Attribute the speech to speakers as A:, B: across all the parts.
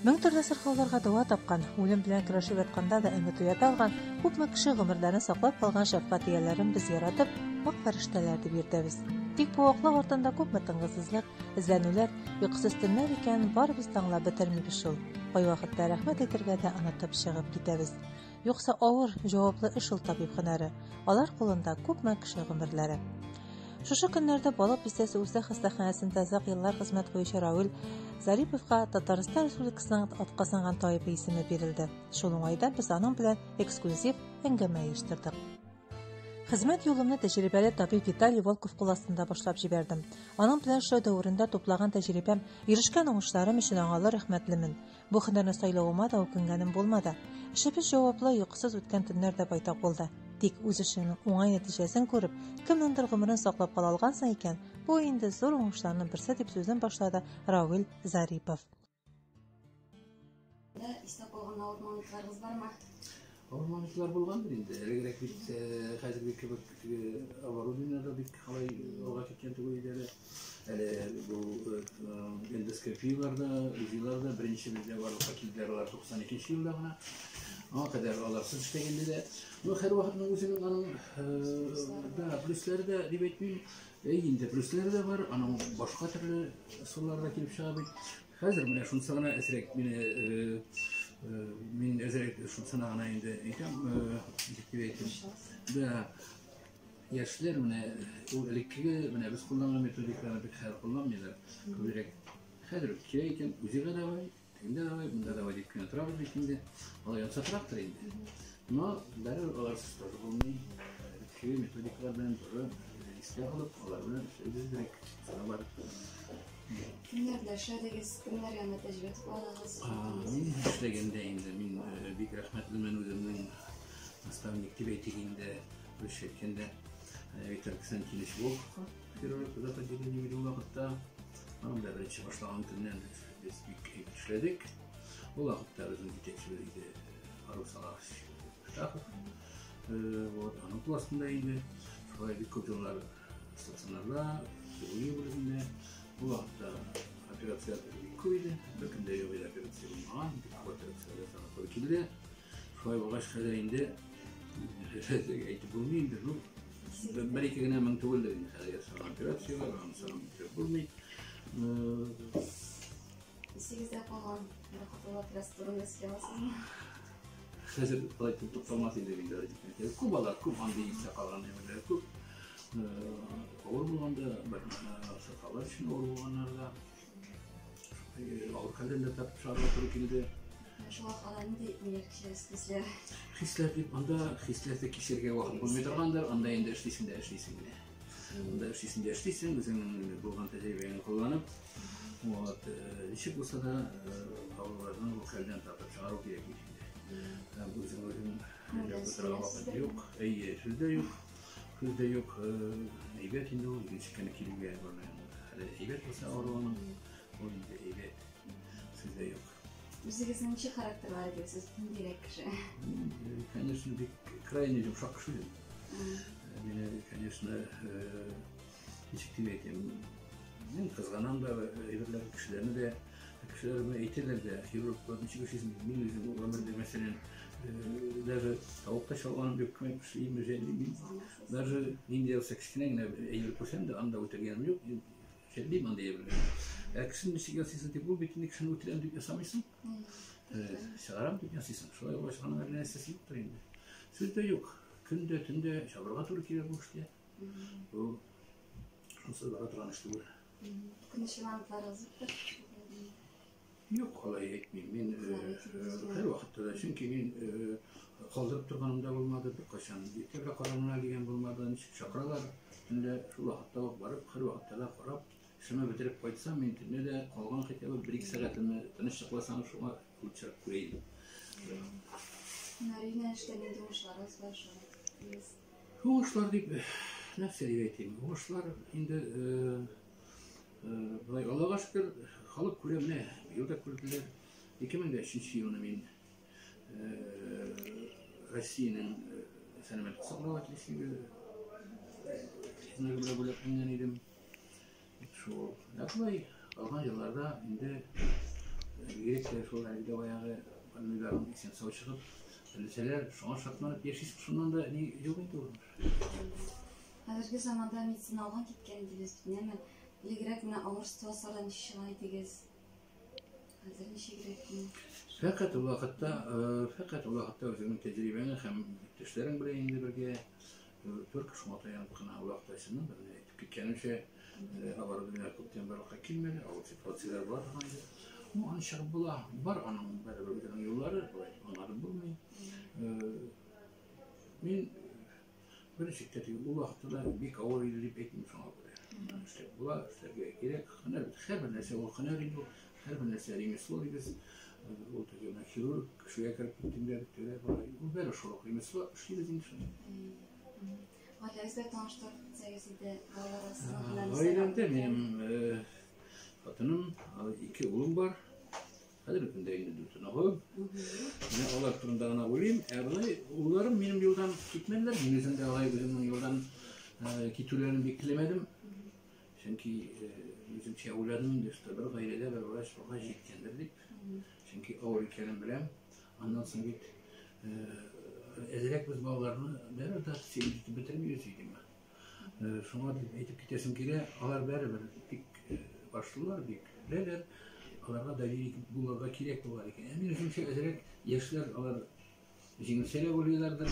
A: Мең төрле сырхауларга дәва тапкан, үлем белән көрәшеп ятканда да өмет уята алган, күпме кеше гомерләрен саклап калган шәфкать ияләрен без яратып, ак фәрештәләр дип йөртәбез. Тик бу аклык артында күпме тынгысызлык, эзләнүләр, йокысыз төннәр икәнен барыбыз да аңлап бетермибез шул. Кайвакытта рәхмәт әйтергә дә онытып чыгып китәбез. Юкса авыр, җаваплы эш ул табиб һөнәре. Алар кулында күпме кеше гомерләре. Шушы көннәрдә Балык бистәсе үзәк хастаханәсендә озак еллар хезмәт куючы Равил Зариповка Татарстан Республикасының атказанган табибы исеме бирелде. Шул уңайдан без аның белән эксклюзив әңгәмә оештырдык. Хезмәт юлымны тәҗрибәле табиб Виталий Волков кул астында башлап җибәрдем. Аның белән эшләү дәверендә туплаган тәҗрибәм, ирешкән уңышларым өчен аңа олы рәхмәтлемен. Бу һөнәрне сайлавыма да үкенгәнем булмады. Эшебез җаваплы, йокысыз үткән төннәр дә байтак булды. Тик үз эшеңнең уңай нәтиҗәсен күреп, кемнеңдер гомерен саклап кала алгансың икән, бу инде зур уңышларның берсе, дип сүзен башлады Равил Зарипов.
B: Да, истә калган авыр моментларыгыз бармы?
C: Авыр моментлар булгандыр инде. Элегрәк бит хәзерге кебек теге оборудование да бик алай алга киткән түгел иде әле. Әле бу эндоскопияләр дә, УЗИлар да беренче бездә барлыкка килделәр алар 92 елда гына. Аңа кадәр аларсыз эшләгәндә дә. Ну, һәрвакытның үзенең аның да плюслары да дип әйтмим. Әй, инде плюслары да бар, аның башка төрле ысуллары да килеп чыга бит. Хәзер менә шунысы гына әзрәк мине мин әзрәк шунысына гына инде әйтәм, ничек дип әйтим. Да, яшьләр менә ул элеккеге менә без кулланган методикаларны бик хәзер кулланмыйлар. Күбрәк хәзер кирәк икән, үзегә давай, тегендә давай, монда давай дип кенә торабыз бит инде. Алай ансатрактыр инде. Но бәрібір аларсыз тоже булмый. Элеккеге методикалар белән туры искә алып, алар белән эшләү кирәк. Бар.
B: Кемнәр белән эшләдегез, кемнәр янында тәҗрибә тупладыгыз?
C: Мин эшләгәндә инде мин бик рәхмәтлемен үземнең наставник дип әйтик инде, русча әйткәндә, Виктор Константинович Волковка, хирург, зав отделение иде ул вакытта. Аның белән беренче башлаган көннән без бик әйбәт эшләдек. Ул вакытта безнең җитәкчебез иде Фарук Салахович Штахов. Вот, аның кул астында инде шулай бик күп еллар Стационарда, хирургия бүлегендә. Бу вакытта операция бик күп иде. Беркемдә юк иде операция булмаган. Бик күп операция ясарга туры килде. Шулай булгач, хәзер инде әйтеп булмый инде. Ну, бер ике генә мең түгелдер инде хәзер ясалган операцияләр, аны санап бетереп булмый.
B: Исегездә калган бер катлаулы операция турында сөйли аласызмы?
C: Хәзер алай дип тукталмас идек инде. Күп алар, күп андый истә калган әйберләр күп. Авыр булганда, бер сырхаулар өчен авыр булганнар да, авыр хәлдән дә тартып чыгарга туры килде.
B: Шул вакытта нинди ниләр кичерәсез, хисләр?
C: Хисләр дип, анда хисләрне кичерергә вакыт булмый торгандыр, анда инде эшлисең дә эшлисең генә. Анда эшлисең дә эшлисең, үзеңнең булган тәҗрибәңне кулланып, вот, ничек булса да авыруларны бу хәлдән тартып чыгару кирәк бит инде. Һәм үзең үзең торырга вакыт юк, әйе, сүз дә юк, сүз дә юк. Әйбәт инде ул, икенче көнне килүгә әле әйбәт булса авыруының, ул инде әйбәт, сүз дә юк.
B: Үзегезнең ничек характерлар идегез, ниндирәк кеше?
C: Конечно, бик крайне йомшак кеше идем. Мине, конечно, ничек дип әйтим, мин кызганам да әйберләр, кешеләрне дә, кешеләр менә әйтәләр дә, хирурглар ничек эшлисең, мин үзем гомердә, мәсәлән, даже тавык та чалганым юк, кем эшлим, жәллим. Даже нинди булса кечкенә генә әйбер күрсәм дә, анда үтергәнем юк, жәллим андый әйберләрне. Ә кешене ничек ясыйсың дип, ул бит инде кешене үтерәм дип ясамыйсың. Чыгарам дип ясыйсың. Шулай булгач, аның әллә нәрсәсе юктыр инде. Сүз дә юк. Көн дә, төн дә чабырга туры килә бу эштә. Бу шунсыз бара торган эш түгел.
B: Үкенечле моментларыгыз юктыр?
C: Юк, алай әйтмим. Мин һәрвакытта да, чөнки мин калдырып торганым да булмады, беркайчан иртә дә карамына дигән булмады. Ничек чакыралар, төнлә шул вакытта ук барып, һәрвакытта да карап, эшемне бетереп кайтсам, мин төнлә дә калган хотя бы бер-ике сәгатемне тыныч йокласам, шуңа үлчәп күрә идем.
B: Һөнәри юнәлештә нинди уңышларыгыз бар, шуны әйтегез.
C: Уңышлар дип, нәрсә дип әйтим? Уңышлар инде болай Аллага шөкер, халык күрә менә, быел да күрделәр. 2003 елны мин Россиянең сәламәтлек саклау отличнигы знагы белән бүләкләнгән идем. Шул. Ә шулай калган елларда инде бигрәк тә Әлбәттә, шул әлеге баягы больнойларның исән сау чыгып, терелсәләр, шуңа шатланып яшисең, шуннан да ни юк инде ул.
B: Хәзерге заманда медицина алга киткән дибез бит, әмма элегрәк менә авыр ситуацияләрдән ничек чыга идегез? Хәзер ничегрәк?
C: Фәкать ул вакытта, фәкать ул вакытта үзеңнең тәҗрибәңе һәм иптәшләрең белән инде бергә только шуңа таянып кына ул вакытта чыннан да менә әйтеп киткәнемчә, оборудование күптән барлыкка килмәде, авыр ситуацияләр була торган иде. Ну, аны чыгып була. Бар аның барыбер үзенең юллары, болай аңлатып булмый. Мин берничек тә теге ул вакытта да бик авыр иде дип әйтмим шуңа күрә. Эшләп була, эшләргә кирәк. Һөнәр бит, һәрбер нәрсә ул һөнәр инде ул, һәрбер нәрсә ремесло дибез. Ул теге менә хирург кешегә кереп киттең дә бит, бара. Ул бәре шул ук ремесло, эшлибез инде шуны.
B: Гаиләгез белән таныштырып китсәгез иде, балаларыгыз белән.
C: Гаиләмдә минем хатыным, ике улым бар. Хәзерге көндә инде дүрт оныгым. Менә алар турында гына уйлыйм. Ә болай улларым минем юлдан китмәделәр. Мин үзем дә алай үземнең юлдан китүләрен бик теләмәдем. Чөнки үземчә уйладым инде, что бер гаиләдә бер врач булга җиткәндер дип. Чөнки авыр икәнен беләм. Аннан соң бит әзрәк без балаларны бәрібір дә сөйләтеп бетермибез видимо. Шуңа дип әйтеп китәсем килә, алар бәрібер бик башлылар, бик беләләр. Аларга доверие булырга кирәк булган икән. Ә мин үземчә әзрәк яшьләр алар җиңелчәрәк уйлыйлардыр.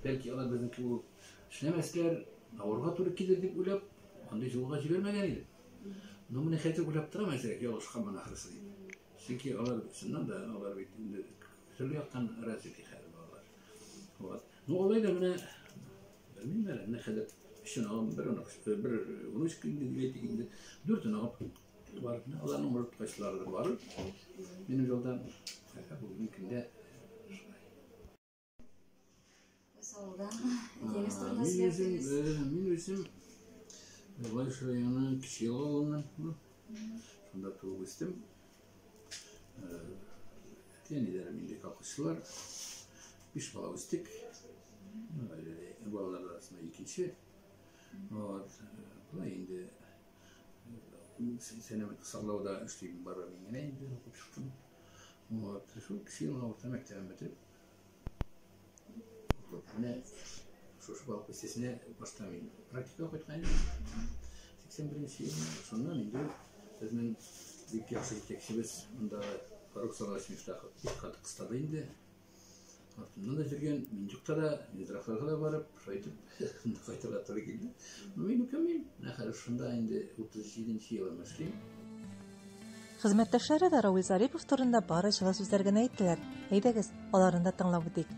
C: Бәлки алар безнең кебек эшләмәсләр, авырга туры килер дип уйлап, андый юлга җибәрмәгән идем. Но менә хәзер уйлап торам әзрәк ялгышканмын ахрысы дип. Чөнки алар чыннан да алар бит инде төрле яктан развитый хәзер балалар. Вот. Ну, алай да менә белмим әле, менә хәзер өч оныгым, бер онык, бер внучка инде дип әйтик инде, дүрт оныгым бар. Менә аларның может кайсыларыдыр барыр. Минем юлдан бүгенге көндә шулай. Мин үзем Лаеш районы Кече Елга авылыннан. Шунда туып үстем. Әти-әниләрем инде колхозчылар. Биш бала үстек. Балалар арасында икенче. Вот. Болай инде сәламәтлек саклауда эшлим, бары мин генә инде укып чыктым. Вот. Шул Кече Елга урта мәктәбен бетереп, менә шушы балык бистәсенә башта мин практикага кайткан идем. 81 елны. Шуннан инде безнең бик яхшы җитәкчебез монда Фарук Салаватович Мифтахов бик каты кыстады инде. Артымнан да йөргән, мин юкта да, Минздравларга да барып, шулай итеп кайтырга туры килде. Но мин үкенмим. Менә хәзер шунда инде 37 елым эшлим.
A: Хезмәттәшләре дә Равил Зарипов турында бары җылы сүзләр генә әйттеләр. Әйдәгез, аларны да тыңлап үтик.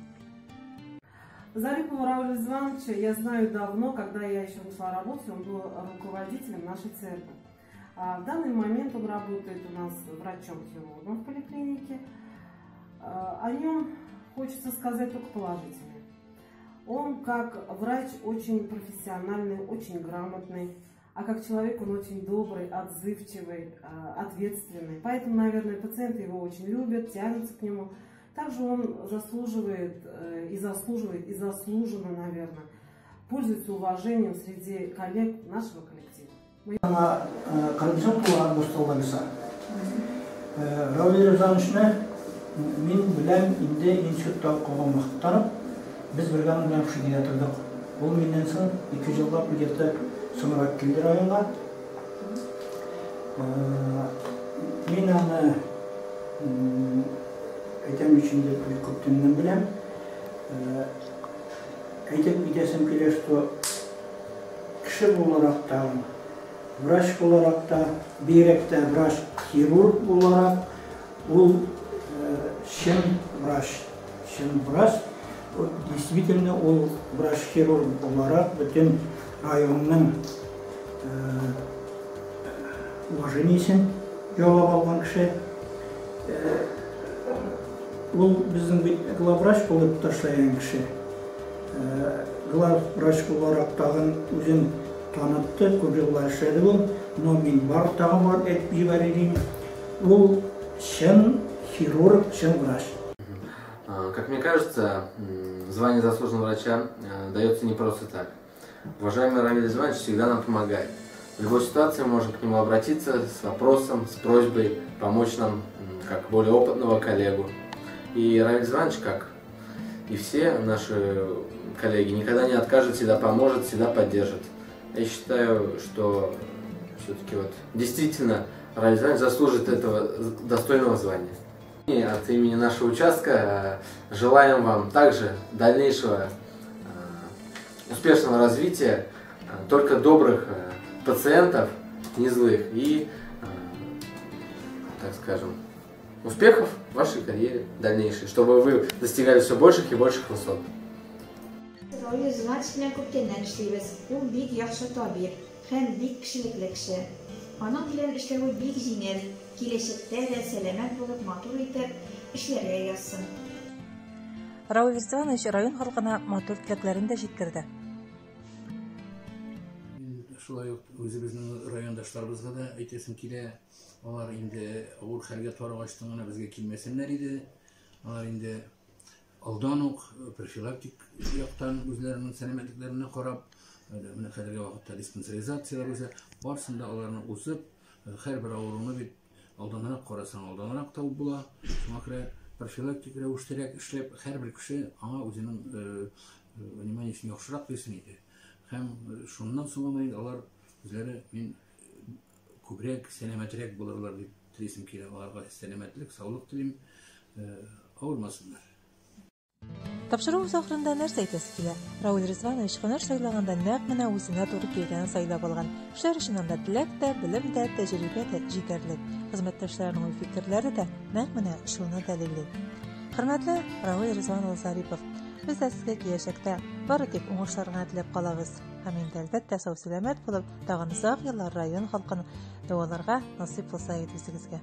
D: Зарипова Рауля Ивановича я знаю давно, когда я еще начала работать, он был руководителем нашей церкви. В данный момент он работает у нас врачом-хирургом в поликлинике. О нем хочется сказать только положительное. Он как врач очень профессиональный, очень грамотный, а как человек он очень добрый, отзывчивый, ответственный. Поэтому, наверное, пациенты его очень любят, тянутся к нему. Также он заслуживает и заслуживает, и заслуженно, наверное, пользуется уважением среди коллег нашего коллектива.
E: Кыргызча туган. Равил Ивановичны мин беләм инде институтта укыган вакыттан без бергә белән общежитиедә тордык. Ул миннән соң 2 еллап где-то соңрак килде районга. Мин аны әйтәм өчен дә бик күптәннән беләм. Әйтеп китәсем килә, что кеше буларак та, врач буларак та, бигрәк тә врач-хирург буларак, ул чын врач, чын врач. Действительно, ул врач-хирург буларак бөтен районның уважениесен яулап алган кеше. Ул безнең бит главврач булып ташлаган кеше. Главврач буларак тагын үзен танытты, күп еллар эшләде ул. Но мин бар тагын бар әйтеп җибәрер. Ул чын хирург, чын врач.
F: Как мне кажется, звание заслуженного врача дается не просто так. Уважаемый Равиль Иванович всегда нам помогает. В любой ситуации мы можем к нему обратиться с вопросом, с просьбой помочь нам как более опытного коллегу. И Равиль Иванович, как и все наши коллеги, никогда не откажет, всегда поможет, всегда поддержит. Я считаю, что все-таки вот действительно Равиль Иванович заслужит этого достойного звания. И от имени нашего участка желаем вам также дальнейшего успешного развития, только добрых пациентов, не злых, и, так скажем, успехов в вашей карьере дальнейшей, чтобы вы достигали все больших и больших высот.
G: Равил Иванович белән күптәннән эшлибез. Ул бик яхшы табиб һәм бик кешелекле кеше. Аның белән эшләве бик җиңел. Киләчәктә дә сәламәт булып, матур итеп эшләргә язсын.
A: Равил Иванович район халкына матур теләкләрен дә җиткерде.
C: Мин шулай ук үзебезнең райондашларыбызга да әйтәсем килә. Алар инде авыр хәлгә тарыгачтан гына безгә килмәсеннәр иде. Алар инде алдан ук профилактик яктан үзләренең сәламәтлекләренә карап, менә хәзерге вакытта диспансеризацияләр үзе, барысын да аларны узып, һәрбер авыруны бит алданрак карасаң, алданрак табып була. Шуңа күрә профилактик рәвештәрәк эшләп, һәрбер кеше аңа үзенең вниманиесен яхшырак бирсен иде. Һәм шуннан соң гына инде алар үзләре мин күбрәк, сәламәтрәк булырлар дип телисем килә. Аларга сәламәтлек, саулык телим, авырмасыннар.
A: Тапшыруыбыз ахырында нәрсә әйтәсе килә? Равил Ризванович һөнәр сайлаганда нәкъ менә үзенә туры килгәнен сайлап алган. Эшләр өчен анда теләк тә, белем дә, тәҗрибә дә җитәрлек. Хезмәттәшләренең уй-фикерләре дә нәкъ менә шуны дәлилли. Хөрмәтле Равил Ризван улы Зарипов, без дә сезгә киләчәктә бары тик уңышлар гына теләп калабыз. Һәм инде әлбәттә сау-сәламәт булып, тагын озак еллар район халкын дәваларга насыйп булса иде үзегезгә.